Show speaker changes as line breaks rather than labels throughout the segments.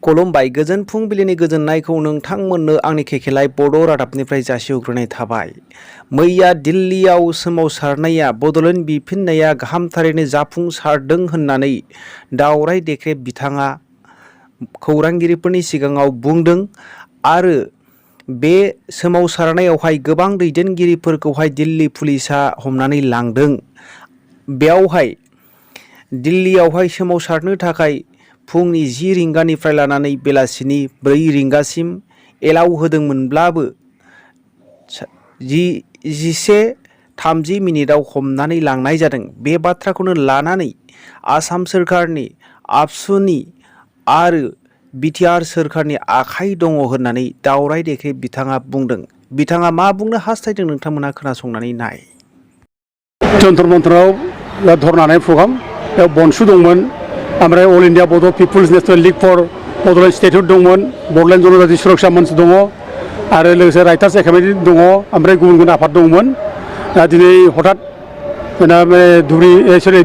खुलुमबाय गोजोन फुंबिलिनि गोजोननायखौ नोंथांमोननो आंनि केकेलाइ बड' रादाबनिफ्राय जासिहरग्रोनाय थाबाय। मैया दिल्लीयाव सोमावसारनाया बड'लेण्ड बिफिननाया गाहामथारैनो जाफुंसारदों होननानै दावराइ देख्रेब बिथाङा खौरांगिरिफोरनि सिगाङाव बुंदों आरो बे सोमावसारनायावहाय गोबां दैदेनगिरिफोरखौहाय दिल्ली पुलिसा हमनानै लांदों। बेयावहाय दिल्लीयावहाय सोमावसारनो थाखाय फुंनि 10 रिंगानिफ्राय लानानै बेलासिनि 4 रिंगासिम एलाउ होदोंमोनब्लाबो 11:30 मिनिटाव हमनानै लांनाय जादों। बे बाथ्राखौनो लानानै आसाम सोरखारनि, आबसुनि आरो बिटिआर सोरखारनि आखाइ दङ होननानै दावराइ देख्रेब बिथाङा बुंदों। बिथाङा मा बुंनो हास्थायदों नोंथांमोना खोनासंनानै नाय।
जन्तर मन्तराव धरनानै प्रग्राम बेयाव बनसु दंमोन, ओमफ्राय all India Bodo' people's national league for Bodoland statehood दंमोन, बड'लेण्ड जनजाति सुरक्षा मन्च दङ आरो लोगोसे राइटार्स एकाडेमि दङ, ओमफ्राय गुबुन गुबुन आफाद दंमोन। दिनै हठात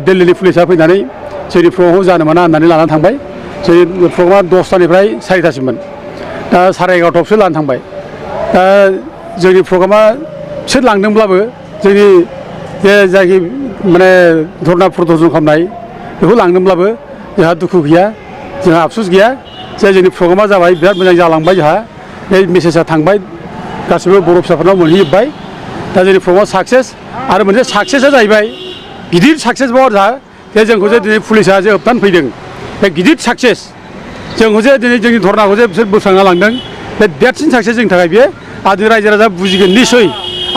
दिल्लीनि पुलिसा फैनानै जोंनि प्रग्रामखौ जानो मोना होननानै लानानै थांबाय। जोंनि प्रग्रामा 10टानिफ्राय 4टासिममोन, दा 11:30 लानानै थांबाय। दा जोंनि प्रग्रामा बिसोर लांदोंब्लाबो जोंनि जायखि धरना प्रदर्शन खालामनाय बेखौ लांदोंब्लाबो जोंहा दुखु गैया, जोंहा आफसुस गैया जे जोंनि प्रग्रामा जाबाय, बिराद मोजां जालांबाय। जोंहा बे मेसेजआ थांबाय, गासिबो बर' फिसाफोरनाव मोनहैजोब्बाय। दा जोंनि प्रग्रामा साक्सेस आरो मोनसे साक्सेसआ जाहैबाय गिदिर साक्सेसबाव जोंहा जे जोंखौ जे दिनै पुलिसा जे होबथानो फैदों, बे गिदिर साक्सेस। जोंखौ जे दिनै जोंनि धरनाखौ जे बिसोर बोस्रांना लांदों, बे देरसिन साक्सेस जोंनि थाखाय बेयो। आरो रायजो राजा बुजिगोन निस्सय।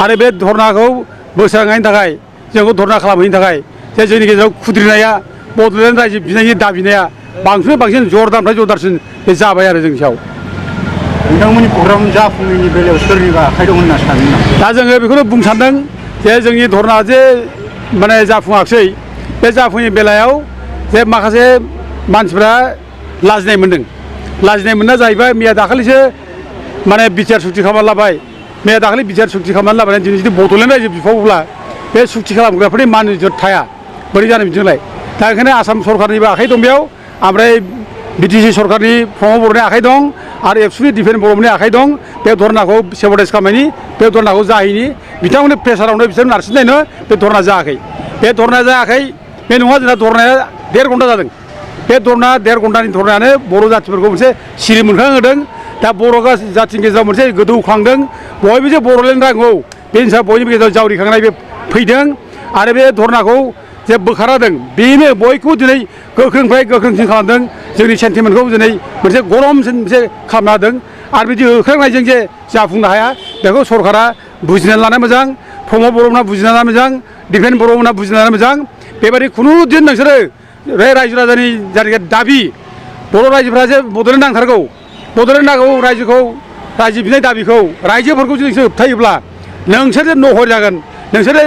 आरो बे धरनाखौ बोस्रांनायनि थाखाय, जोंखौ धरना खालामहैनो थाखाय जे जोंनि गेजेराव खुद्रिनाया, बड'लेण्ड रायजो बिनायनि दाबिनाया बांसिन जरदारनिफ्राय जरदारसिन बे जाबाय आरो जोंनि सायाव।
नोंथांमोननि प्रग्राम जाफुङैनि बेलायाव सोरनिबा आखाइ दं होनना सानो नामा?
दा जोङो बेखौनो बुंनो सानदों जे जोंनि धरना जे जाफुङाखिसै, बे जाफुङैनि बेलायाव जे माखासे मानसिफ्रा लाजिनाय मोनदों। लाजिनाय मोनना जाहैबाय मैया दाखालिसो बिटिआर सुक्ति खालामनानै लाबाय। मैया दाखालि बिटिआर सुक्ति खालामनानै लाबाय, दिनै जुदि बड'लेण्ड रायजो बिफावोब्ला बे सुक्ति खालामग्राफोरनि मान इज्जत थाया, बोरै जानो बिदिलाय। दा ओंखायनो आसाम सरकारनिबो आखाइ दं बेयाव, ओमफ्राय बिटिसि सरकारनि प्रमद बर'नि आखाइ दं आरो एबसुनि डिफेन्स बर'नि आखाइ दं। बे धरनाखौ सेबटाइज खालामनायनि, बे धरनाखौ जाहैनि बिथांमोननि प्रेसारावनो बिसोर नारसिननायनो बे धरना जायाखै। बे धरना जायाखै बे नङा, जोंना धरनाया 1.5 घन्टा जादों। बे 1.5 घन्टानि धरनायानो बर' जाथिफोरखौ मोनसे सिरि मोनखांहोदों। दा बर' जाथिनि गेजेराव मोनसे गोदौखांदों, बयबो जे बड'लेण्ड नांगौ बे हिसाबै बयनिबो गेजेराव जावरिखांनाय बे फैदों। आरो बे धरनाखौ जे बोखारदों, बेनो बयखौबो दिनै गोख्रोंनिफ्राय गोख्रोंसिन खालामदों। जोंनि सेन्टिमेन्टखौ दिनै मोनसे गरमसिन मोनसे खालामना होदों। आरो बिदि होख्रांनायजों जे जाफुंनो हाया, बेखौ सरकारा बुजिनानै लानाया मोजां, प्रमद बर'मोनहा बुजिनानै लानाया मोजां, डिफेन्स बर'मोनहा बुजिनानै लानाया मोजां। बेबायदि खुनु दिन नोंसोरो बे रायजो राजानि जायनाखि दाबि, बर' रायजोफ्रा जे बड'लेण्ड नांथारगौ, बड'लेण्ड नांगौ रायजोखौ, रायजो बिनाय दाबिखौ, रायजोफोरखौ जुदि नोंसोर होबथायोब्ला नोंसोर जे नहर जागोन, नोंसोरो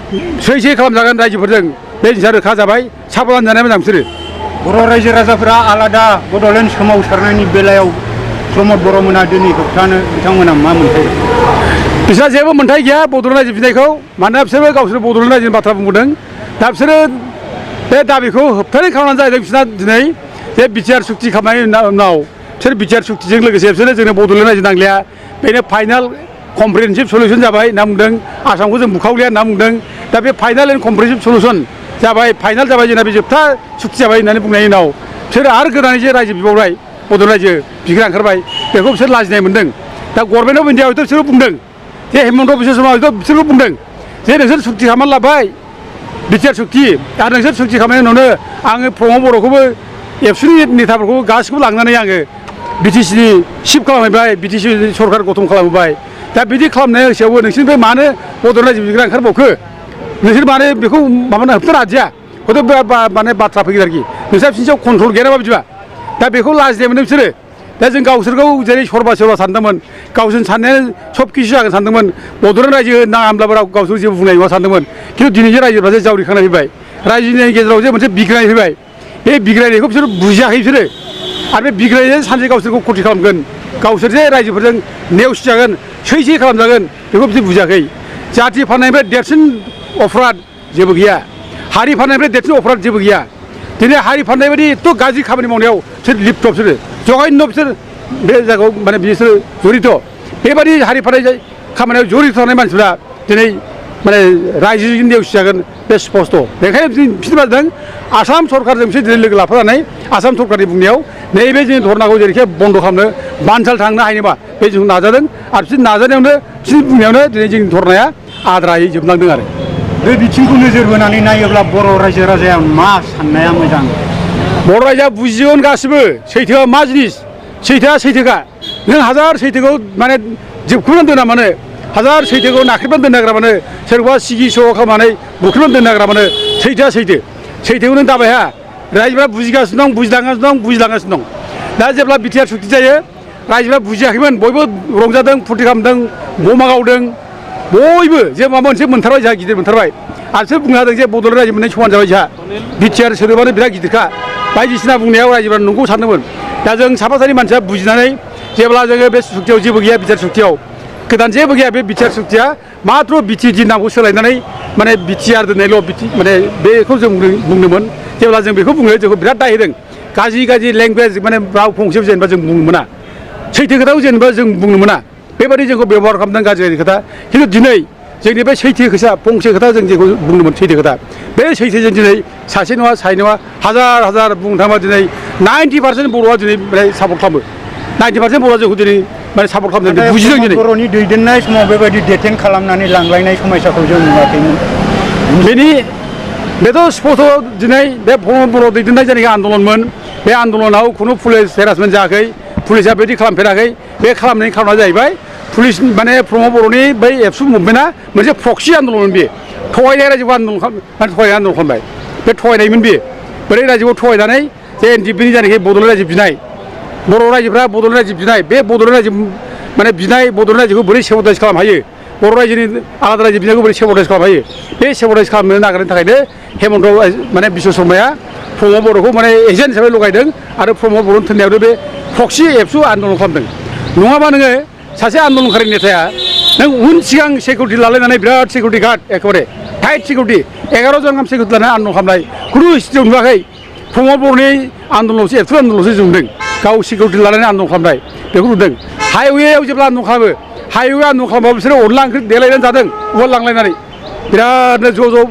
सै खालामजागोन रायजोफोरजों, बे जिनिसा रोखा जाबाय। साबधान जानाया मोजां बिसोरो।
बर' रायजो राजाफोरा आलादा बड'लेण्ड सोमावसारनायनि बेलायाव प्रमद बर'मोनहा दिनै होबथानो बिथांमोना मा मोन्थाय?
बिसोरहा जेबो मोन्थाय गैया बड'लेण्ड रायजो बिनायखौ, मानोना बिसोरबो गावसोर बड'लेण्ड रायजोनि बाथ्रा बुंबोदों। दा बिसोरो बे दाबिखौ होबथानाय खालामनानै जाहैदों बिसोरना दिनै जे बिटिआर सुक्ति खालामनायनि उनाव बिसोर बिटिआर सुक्तिजों लोगोसे बिसोरो जोंनो बड'लेण्ड रायजो नांलिया, बेनो फाइनाल कमप्रिहेनसिभ सलिउसन जाबाय होनना बुंदों। आसामखौ जों बुखावलिया होनना बुंदों। दा बे फाइनाल एन्ड कमप्रिहेनसिभ सलिउसन जाबाय, फाइनाल जाबाय, जोंना बे जोबथा सुक्ति जाबाय होननानै बुंनायनि उनाव बिसोर आरो गोदानै जे रायजो बिबावबाय, बड'लेण्ड रायजो बिग्रा ओंखारबाय, बेखौ बिसोर लाजिनाय मोनदों। दा गभर्नमेन्ट अफ इन्डिया हयथ' बिसोरो बुंदों, जे हेमन्त बिश्व शर्मा हयथ' बिसोरबो बुंदों जे नोंसोर सुक्ति खालामनानै लाबाय, बिटिआर सुक्ति, आरो नोंसोर सुक्ति खालामनायनि उनावनो आङो प्रमद बर'खौबो, एबसुनि नेताफोरखौबो गासिखौबो लांनानै आङो बिटिसिनि सिफ खालामहैबाय, बिटिसि सरकार गठन खालामबाय। दा बिदि खालामनाय हिसाबावबो नोंसोरनिफ्राय मानो बड'लेण्ड रायजो बिग्रा ओंखारबावखो? नोंसोर मानो बेखौ होबथानो हादिया? हयथ' बाथ्रा फैगोन आरोखि, नोंसोर बिसोरनि सायाव कन्ट्रल गैया नामा बिदिबा? दा बेखौ लाजिनाय मोनदों बिसोरो। दा जों गावसोरखौ जेरै सोरबा सानदोंमोन, गावसोर साननाया सब किसु जागोन सानदोंमोन, बड'लेण्ड रायजो नाङा होनब्लाबो गावसोर जेबो बुंनाय नङा सानदोंमोन। खिन्थु दिनैनि रायजोफ्रा जे जावरिखांनाय फैबाय, रायजोनि गेजेराव जे मोनसे बिग्रायनाय फैबाय, बे बिग्रायनायखौ बिसोर बुजियाखै बिसोरो। आरो बे बिग्रायनायजों सानसे गावसोरखौ खथि खालामगोन, गावसोर जे रायजोफोरजों नेवसिजागोन, सै खालामजागोन, बेखौ बिसोर बुजियाखै। जाथि फाननायनिफ्राय देरसिन अपराध जेबो गैया, हारि फाननायनिफ्राय देरसिन अपराध जेबो गैया। दिनै हारि फाननाय बायदि एथ' गाज्रि खामानि मावनायाव बिसोर लिप्त बिसोरो जगायन' बिसोर बे जायगायाव माने बिसोर जरित बेबायदि हारि फाननाय खामानियाव जरित थानाय मानसिफ्रा दिनै माने रायजोजों नेवसिजागोन बे स्पस्ट' बेखायनो बिसोर बुंदों आसाम सरकारजों बिसोर दिनै लोगो लाफानानै आसाम सरकारनि बुंनायाव नैबे जोंनि धरनाखौ जेरैखि बन्द' खालामनो बानसाल थांनो हायोबा बे जों नाजादों आरो बिसोर नाजानायावनो बिसोरनि बुंनायावनो दिनै जोंनि धरनाया आद्रायै जोबलांदों आरो
बे बिथिंखौ नोजोर बोनानै नायोब्ला बर' रायजो राजाया मा साननाया मोजां
बर' रायजोआ बुजिगोन गासिबो सैथोआ मा जिनिस सैथोआ सैथोखा नों हाजार सैथोखौ माने जोबख्रुबनानै दोना मानो हाजार सैथोखौ नाख्रेबनानै दोननाग्रा मानो सोरबा सिगि स' खालामनानै बुख्रुबनानै दोननाग्रा मानो सैथोआ सैथोखौ नों दाबायहा रायजोफ्रा बुजिगासिनो दं बुजिलांगासिनो दं दा जेब्ला बिटिआर सुक्ति जायो रायजोफ्रा बुजियाखैमोन बयबो रंजादों फुरथि खालामदों बमा गावदों बयबो जे माबा मोनसे मोनथारबाय जोंहा गिदिर मोनथारबाय आरो बिसोर बुंनो हादों जे बड'लेण्ड रायजो मोननाय समान जाबाय जोंहा बिटिआर सोदोबानो बिराद गिदिरखा बायदिसिना बुंनायाव रायजोफ्रा नंगौ सानदोंमोन दा जों साफा सानै मानसिया बुजिनानै जेब्ला जोङो बे सुक्तियाव जेबो गैया बिटिआर सुक्तियाव गोदान जेबो गैया बे बिटिआर सुक्तिया माथ्र बिटिएडि नामखौ सोलायनानै माने बिटिआर दोननायल' माने बेखौ जों बुंदोंमोन जेब्ला जों बेखौ बुङो जोंखौ बिराद दाय होदों गाज्रि लेंगुवेज माने राव फंसेबो जेनेबा जों बुंनो मोना सैथो खोथाखौ जेनेबा जों बुंनो मोना बेबायदि जोंखौ बेब'हार खालामदों गाज्रि खोथा खिन्थु दिनै जोंनि बे सैथो खोथा फंसे खोथा जों जेखौ बुंदोंमोन सैथो खोथा बे सैथोजों दिनै सासे नङा सानै नङा हाजार बुंनो थाङोबा दिनै 90% बर'आ दिनै माने सापर्ट खालामो 90% बर'आ जोंखौ दिनै माने सापर्ट खालामदों बुजिदों दिनै
बर'नि दैदेननाय समाव बेबायदि देटेन खालामनानै लांलायनाय समयसाखौ जों नुवाखैमोन
बेथ' स्पस्ट दिनै बे बर' दैदेननाय जायनाखि आन्दलनमोन बे आन्दलनाव खुनु पुलिस हेरासमेन्ट जायाखै पुलिसा बेबायदि खालामफेराखै बे खालामनायनि खारना जाहैबाय पुलिस माने प्रमद बर'नि बै एबसु मुभमेन्टआ मोनसे प्रक्सि आन्दलनमोन बे थगायनाय रायजोखौ थगायनाय आन्दलन खालामबाय बे थगायनायमोन बे बोरै रायजोखौ थगायनानै जे एनडिएफबिनि जायनाखि बड'लेण्ड रायजो बिनाय बर' रायजोफ्रा बड'लेण्ड रायजो बिनाय बे बड'लेण्ड रायजो माने बिनाय बड'लेण्ड रायजोखौ बोरै सेब'टाइज खालामनो हायो बर' रायजोनि आलादा रायजो बिनायखौ बोरै सेब'टाइज खालामनो हायो बे सेब'टाइज खालामनो नागिरनायनि थाखायनो हेमन्त माने बिश्व शर्माया प्रमद बर'खौ माने एजेन्ट हिसाबै लगायदों आरो प्रमद बर'नि थोननायावनो बे प्रक्सि एबसु आन्दलन खालामदों नङाबा नोङो सासे आन्दलनकारि नेताया नों उन सिगां सिकिउरिटि लालायनानै बिराद सिकिउरिटि गार्ड एखेबारे टाइट सिकिउरिटि 11 जन गाहाम सिकिउरिटि लानानै आन्दलन खालामनाय खुनु हिस्ट्रियाव नुवाखै प्रमद बर'नि आन्दलनावसो एबसु आन्दलनावसो जों नुदों गाव सिकिउरिटि लानानै आन्दलन खालामनाय बेखौ नुदों हाइवेआव जेब्ला आन्दलन खालामो हाइवे आन्दलन खालामबाबो बिसोरो अनला ओंख्रि देलायनानै जादों उवाल लांलायनानै बिरादनो ज'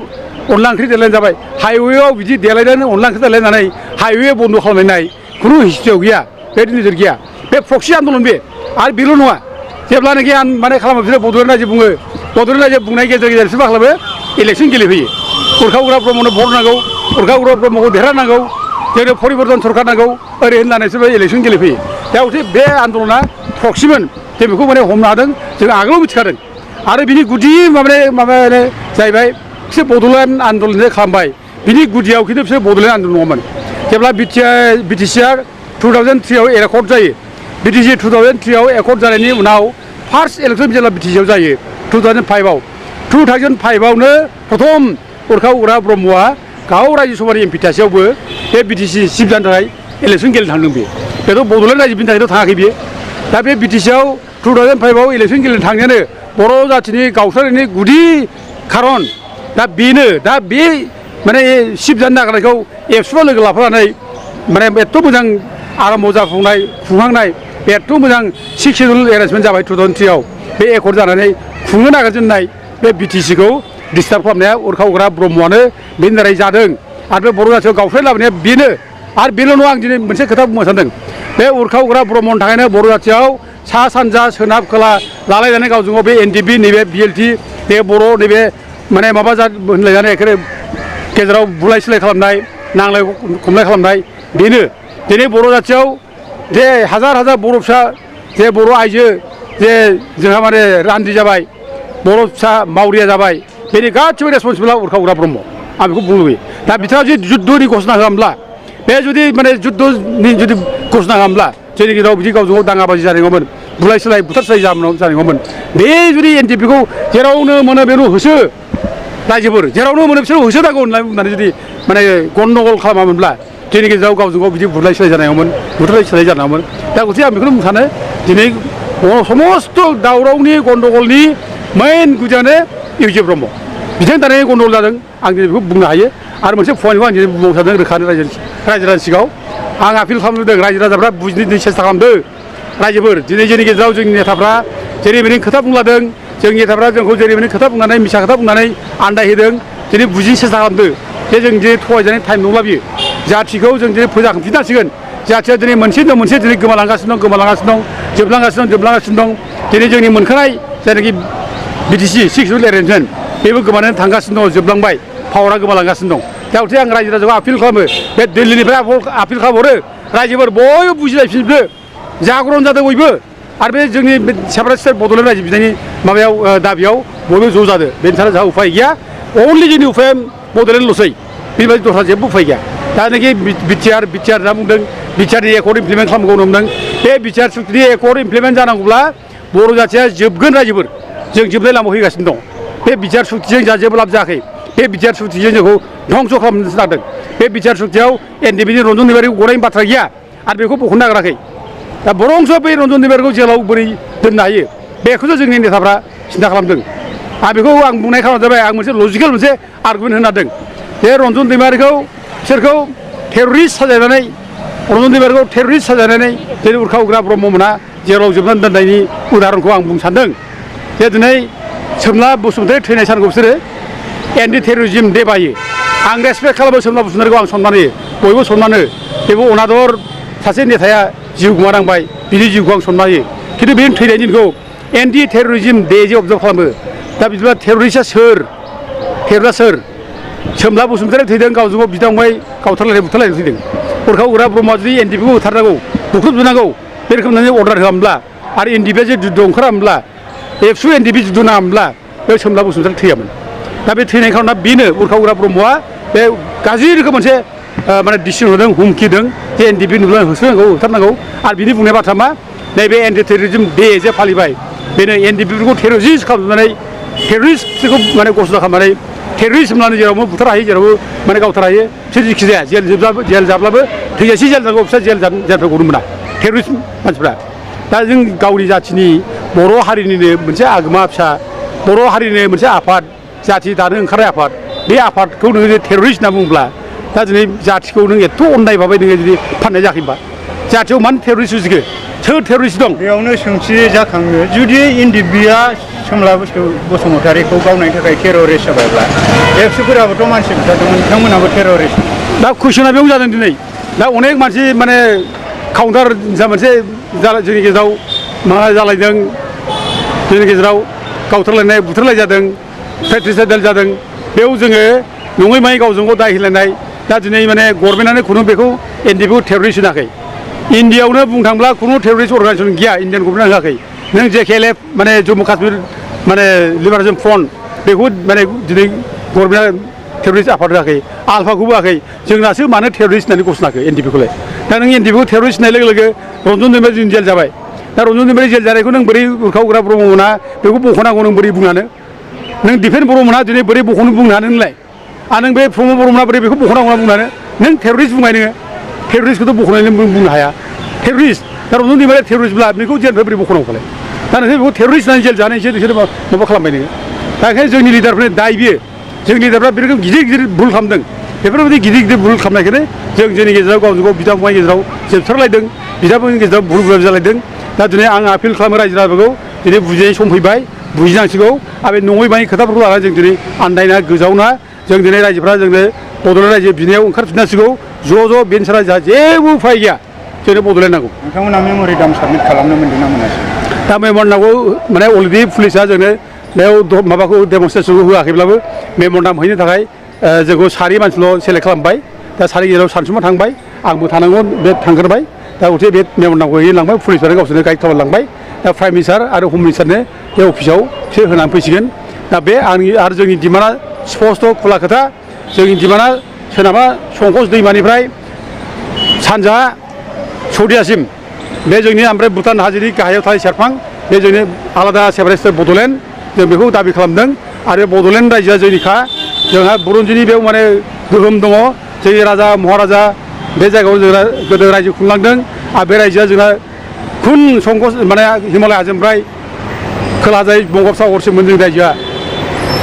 अनला ओंख्रि देलायनानै जाबाय हाइवेआव बिदि देलायनानै अनला ओंख्रि देलायनानै हाइवे बन्द' खालामनाय खुनु हिस्ट्रियाव गैया बे नोजोर गैया बे प्रक्सि आन्दलन बे आरो बेल' नङा जेब्लानाखि आं माने खालामो बिसोरो बड'लेण्ड रायजो बुङो बड'लेण्ड रायजो बुंनाय गेजेर बिसोर मा खालामो इलेक्सन गेलेफैयो उरखाव उराव ब्रह्मनो भट नांगौ उरखाव उराव ब्रह्मखौ देरहानांगौ जोंनो परिबर्तन सरकार नांगौ ओरै होननानै बिसोरबो इलेक्सन गेलेफैयो दा हथे बे आन्दलना प्रक्सिमोन जों बेखौ माने हमनो हादों जों आगोलाव मिथिखादों आरो बिनि गुदि माबायानो जाहैबाय बिसोर बड'लेण्ड आन्दलन खालामबाय बिनि गुदियाव खिन्थु बिसोर बड'लेण्ड आन्दलन नङामोन जेब्ला बिटिसिआ 2003 आव एकर्ड जायो बिटिसि 2003 आव एकर्ड जानायनि उनाव फार्स्ट इलेक्सन जेब्ला बिटिसिआव जायो 2005 आव 2005 आवनो प्रथम उरखाव उरा ब्रह्मआ गाव रायजो सभानि एमपि थासेयावबो बे बिटिसि चिफ जानो थाखाय इलेक्सन गेलेनो थांदों बेथ' बड'लेण्ड रायजो बिनि थाखायथ' थाङाखै बियो दा बे बिटिसिआव 2005 आव इलेक्सन गेलेनो थांनायानो बर' जाथिनि गावस्रानायनि गुदि खारन दा बेनो दा बे माने चिफ जानो नागिरनायखौ एबसुआ लोगो लाफानानै माने एथ' मोजां आरामाव जाफुंनाय खुंहांनाय एथ' मोजां 6 शेड्युल एरेन्जमेन्ट जाबाय 2003 आव बे एकर्ड जानानै खुंनो नागिरजेननाय बे बिटिसिखौ डिस्टार्ब खालामनाया उरखाव उरा ब्रह्मआनो बेनि दारै जादों आरो बे बर' जाथियाव गावस्राय लाबोनाया बेनो आरो बेल' नङा आं दिनै मोनसे खोथा बुंनो सानदों बे उरखाव उरा ब्रह्मनि थाखायनो बर' जाथियाव सा सानजा सोनाब खोला लालायनानै गावजों गाव बे एनडिएफबि नैबे बिएलटि बे बर' नैबे माने माबा होनलायनानै एखेबारे गेजेराव बुलाय सोलाय खालामनाय नांलाय खमलाय खालामनाय बेनो दिनै बर' जाथियाव जे हाजार बर' फिसा जे बर' आइजो जे जोंहा माने रान्दि जाबाय बर' फिसा मावरिया जाबाय बेनि गासिबो रेसपन्सिबोला उरखाव उरा ब्रह्म आं बेखौ बुंनो लुबैयो दा बिथाङा जुदि जुद्धनि घोषणा होआमोनब्ला बे जुदि माने जुद्धनि जुदि घोषणा होआमोनब्ला जोंनि गेजेराव बिदि गावजों गाव दाङाबाजि जानाय नङामोन बुलाय सोलाय बुथारस्राय जानाय नङामोन बे जुदि एनडिएफबिखौ जेरावनो मोनो बेनो होसो रायजोफोर जेरावनो मोनो बिसोर होसोनांगौ होननानै जुदि माने गन्दगल खालामामोनब्ला जोंनि गेजेराव गावजों गाव बिदि बुलाय सोलाय जानाय नङामोन बुथारलाय सोलाय जानाय नङामोन दा गथिखे आं बेखौनो बुंनो सानो दिनै समस्त दावरावनि गन्दगलनि मेइन गुदियानो इउजे ब्रह्म बिथांनि दारै गन्दगल जादों आं दिनै बेखौ बुंनो हायो आरो मोनसे पइन्टखौ आं दिनै बुंबावनो सानदों रोखानो रायजो राजानि सिगाङाव आं आपिल खालामदों रायजो राजाफ्रा बुजिनो सेस्था खालामदों रायजोफोर दिनै जोंनि गेजेराव जोंनि नेताफ्रा जेरैबायदि खोथा बुंलादों जोंनि नेताफ्रा जोंखौ जेरैबायदि खोथा बुंनानै मिसा खोथा बुंनानै आन्दायहोदों दिनै बुजिनो सेस्था खालामदों जे जों दिनै थगायजानाय टाइम नंला बियो जाथिखौ जों दिनै फोजाखांफिननांसिगोन जाथिया दिनै मोनसे नङा मोनसे दिनै गोमालांगासिनो दं जोबलांगासिनो दं दिनै जोंनि मोनखानाय जायनाखि बिटिसि सिक्सुवेल एरेन्जमेन्ट बेबो गोमानानै थांगासिनो दं जोबलांबाय पावारा गोमालांगासिनो दं दा गथे आं रायजो राजाखौ आपिल खालामो बे दिल्लीनिफ्राय आपिल खालामहरो रायजोफोर बयबो बुजिलायफिनदो जागरन जादों बयबो आरो बे जोंनि सेपारेट स्टेट बड'लेण्ड रायजो बिनायनि माबायाव दाबियाव बयबो ज' जादों बेनि थाखाय जोंहा उफाय गैया अनलि जोंनि उफाया बड'लेण्डल'सै बेबायदि दस्रा जेबो उफाय गैया दा नोखि बिटिआर होनना बुंदों बिटिआरनि एकर्ड इमप्लिमेन्ट खालामगौ होनदों बे बिटिआर सुक्तिनि एकर्ड इमप्लिमेन्ट जानांगौब्ला बर' जाथिया जोबगोन रायजोफोर जों जोबनाय लामायाव फैगासिनो दं बे बिटिआर सुक्तिजों जोंहा जेबो लाब जायाखै बे बिटिआर सुक्तिजों जोंखौ धंस' खालामनोसो जादों बे बिटिआर सुक्तियाव एनडिएफबिनि रन्जन दैमारिखौ गनायनि बाथ्रा गैया आरो बेखौ बख'नो नागिराखै दा बरंस' बै रन्जन दैमारिखौ जेलाव बोरै दोननो हायो बेखौसो जोंनि नेताफ्रा सिन्था खालामदों आरो बेखौ आं बुंनाय खारन जाबाय आं मोनसे लजिकेल मोनसे आर्गुमेन्ट होनो हादों बे रन्जन दैमारिखौ बिसोरखौ टेररिस्ट साजायनानै रन्जन दैमारिखौ टेररिस्ट साजायनानै दिनै उर्खा उग्रा ब्रह्ममोना जेराव जोबनानै दोननायनि उदाहरनखौ आं बुंनो सानदों जे दिनै सोमला बसुमतारी थैनाय सानखौ बिसोरो एन्टि टेररिजिम दे बायो आं रेसपेक्ट खालामो सोमला बसुमतारीखौ आं सनमान होयो बयबो सनमान होयो बेबो अनादर सासे नेताया जिउ गोमानांबाय बिनि जिउखौ आं सनमान होयो खिन्थु बे थैनाय दिनखौ एन्टि टेररिजिम दे जे अबजार्भ खालामो दा बिदिब्ला टेररिस्टआ सोर सोमला बसुमतारी थैदों गावजों गाव बिदा फंबाय गावथारलायनाय बुथारलायनाय थैदों उर्खा उग्रा ब्रह्मआ जुदि एनडिएफबिखौ होथारनांगौ बुख्रुबजोबनांगौ बे रोखोमनि अर्डार होआमोनब्ला आरो एनडिएफबिआ जे जुद्ध ओंखारामोनब्ला एबसु एनडिएफबि जुद्ध नाङामोनब्ला बे सोमला बसुमतारी थैयामोन दा बे थैनाय खारना बेनो उर्खा उग्रा ब्रह्मआ बे गाज्रि रोखोम मोनसे माने डिसिसन होदों हुमखिदों जे एनडिएफबि नुब्ला होथारनांगौ आरो बिनि बुंनाय बाथ्रा मा नैबे एन्टि टेररिजिम दे जे फालिबाय बेनो एनडिएफबिफोरखौ टेररिस्ट खालामनानै टेररिस्टखौ माने घोषणा खालामनानै टेररिस्ट होननानै जेरावबो बुथार हायो जेरावबो माने गावथार हायो बिसोर जिखि जाया जेल जाब्लाबो थैजासे जेल जानांगौ बिसोर जेलनिफ्राय गनो मोना टेररिस्ट मानसिफ्रा दा जों गावनि जाथिनि बर' हारिनिनो मोनसे आगोमा फिसा बर' हारिनि मोनसे आफाद जाथि दानो ओंखारनाय आफाद बे आफादखौ नोङो टेररिस्ट होनना बुङोब्ला दा दिनै जाथिखौ नों एथ' अननाय भाबै नोङो जुदि फाननाय जायाखै होनबा जाथियाव मानो टेररिस्ट उजिखो सोर टेररिस्ट दं
बेयावनो सोंथि जाखाङो जुदि एनडिएफबिआ सोमला बसुमतारीखौ गावनायनि थाखाय टेररिस्ट जाबायब्ला एबसुफोराबोथ' मानसि बुथारदोंमोन बिथांमोनाबो टेररिस्ट
दा कुइसना बेयाव जादों दिनै दा अनेक मानसि माने काउन्टार जा मोनसे जोंनि गेजेराव मा जालायदों जोंनि गेजेराव गावथारलायनाय बुथारलाय जादों फ्रेट्रिसाइडेल जादों बेयाव जोङो नङै मायै गावजों गाव दाय होलायनाय दा दिनै माने गभर्नमेन्टआनो खुनु बेखौ एनडिएफबिखौ टेररिस्ट होनाखै इन्डियाआवनो बुंनो थाङोब्ला खुनु टेररिस्ट अर्गानाइजेसन गैया इन्डियान गभर्नमेन्टआ होआखै नों जेकेएलएफ माने जम्मु काश्मीर माने लिबारेशन फ्रन्ट बेखौ माने दिनै गभर्नमेन्टआ टेररिस्ट आफाद होआखै आलफाखौबो होआखै जोंनासो मानो टेररिस्ट होननानै घोषणाखौ एनडिएफबिखौलाय दा नों एनडिएफबिखौ टेररिस्ट होननाय लोगो लोगो रन्जन दैमारि जों जेल जाबाय दा रन्जन दैमारि जेल जानायखौ नों बोरै उर्खा उग्रा ब्रह्ममोना बेखौ बख'नांगौ नों बोरै बुंनानै नों दिफेन ब्रह्ममोना दिनै बोरै बख'नो बुंनो हानो नोंलाय आरो नों बे प्रमद ब्रह्ममोना बोरै बेखौ बख'नांगौ होनना बुंनानै नों टेररिस्ट बुंबाय नोङो टेररिस्टखौथ' बख'नानै बुंनो हाया टेररिस्ट दा रन्जन दैमारिया टेररिस्टब्ला बेखौ जेलनिफ्राय बोरै बख'नांगौलाय दा नोंसोर बेखौ टेररिस्ट होननानै जेल जानायसो नोंसोर माबा खालामबाय नोङो दा ओंखायनो जोंनि लिडारफोरनि दाय बियो जोंनि लिडारफ्रा बे रोखोम गिदिर भुल खालामदों बेफोरबायदि गिदिर भुल खालामनायखायनो जोंनि गेजेराव गावजों गाव बिदा फंबायनि गेजेराव जोबथारलायदों बिदा फंबायनि गेजेराव भुल गुलाब जालायदों दा दिनै आं आपिल खालामो रायजो राजाफोरखौ दिनै बुजिनाय सम फैबाय बुजिनांसिगौ आरो बे नङै बाङै खोथाफोरखौ लानानै जों दिनै आन्दायना गोजावना जों दिनै रायजोफ्रा जोंनो बड'लेण्ड रायजो बिनायाव ओंखारफिननांसिगौ ज' बेनि सारा जोंहा जेबो उफाय गैया जोंनो बड'लेण्ड नांगौ
नोंथांमोना मेम'रेन्डाम साबमिट खालामनो मोन्दों ना मोनासै
दा मेम'रेन्डामखौ माने अलरेडि पुलिसा जोंनो बेयाव माबाखौ डेमनस्ट्रेसनखौ होआखैब्लाबो मेम'रेन्डाम हैनो थाखाय जोंखौ सारि मानसिल' सेलेक्ट खालामबाय दा सारि गेजेराव सानसुमा थांबाय आंबो थानांगौ बे थांग्रोबाय दा गथे बे मेम'रेन्डामखौ हैनो लांबाय पुलिसफोरा गावसोरनो गाइड खालामलांबाय दा प्राइम मिनिस्टार आरो हम मिनिस्टारनो बे अफिसाव बिसोर होनानै फैसिगोन दा बे आरो जोंनि डिमान्डआ स्पस्ट' खुला खोथा जोंनि डिमान्डआ सोनाबहा संकस दैमानिफ्राय सानजाहा सौदियासिम बे जोंनि ओमफ्राय भुटान हाजोनि गाहायाव थानाय सेरफां बे जोंनि आलादा सेपारेट स्टेट बड'लेण्ड जों बेखौ दाबि खालामदों आरो बड'लेण्ड रायजोआ जोंनिखा जोंहा बुरन्जिनि बेयाव माने गोहोम दङ जोंनि राजा महाराजा बे जायगायाव जोंना गोदो रायजो खुंलांदों आरो बे रायजोआ जोंना खुन संकस माने हिमालय हाजोनिफ्राय खोलाजाय बंगोपसागरसिममोन जोंनि रायजोआ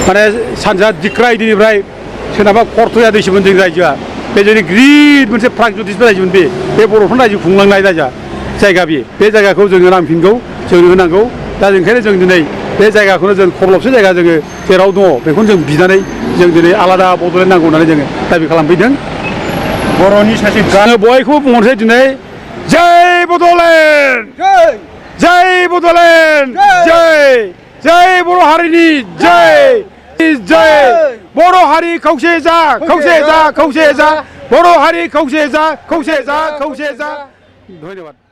माने सानजा दिख्राय दिनिफ्राय सोनाबा खरथया दैसोमोन जों रायजोआ बे जोंनि गिदिर मोनसे प्रागज्यतिस रायजोमोन बे बर'फोरनि रायजो खुंलांनाय जायगा बे जायगाखौ जोङो नांफिनगौ जोंनो होनांगौ दा ओंखायनो जों दिनै बे जायगाखौनो जों खरलबसे जायगा जोङो जेराव दङ बेखौनो जों बिनानै जों दिनै आलादा बड'लेण्ड नांगौ होननानै जोङो दाबि खालामफैदों
बर'नि सासे
आङो बयखौबो बुंहरसै दिनै जय बड'लेण्ड जय बड'लेण्ड जय बर' हारिनि जय बर' हारि खौसे जा बर' हारि खौसे जा धन्यबाद।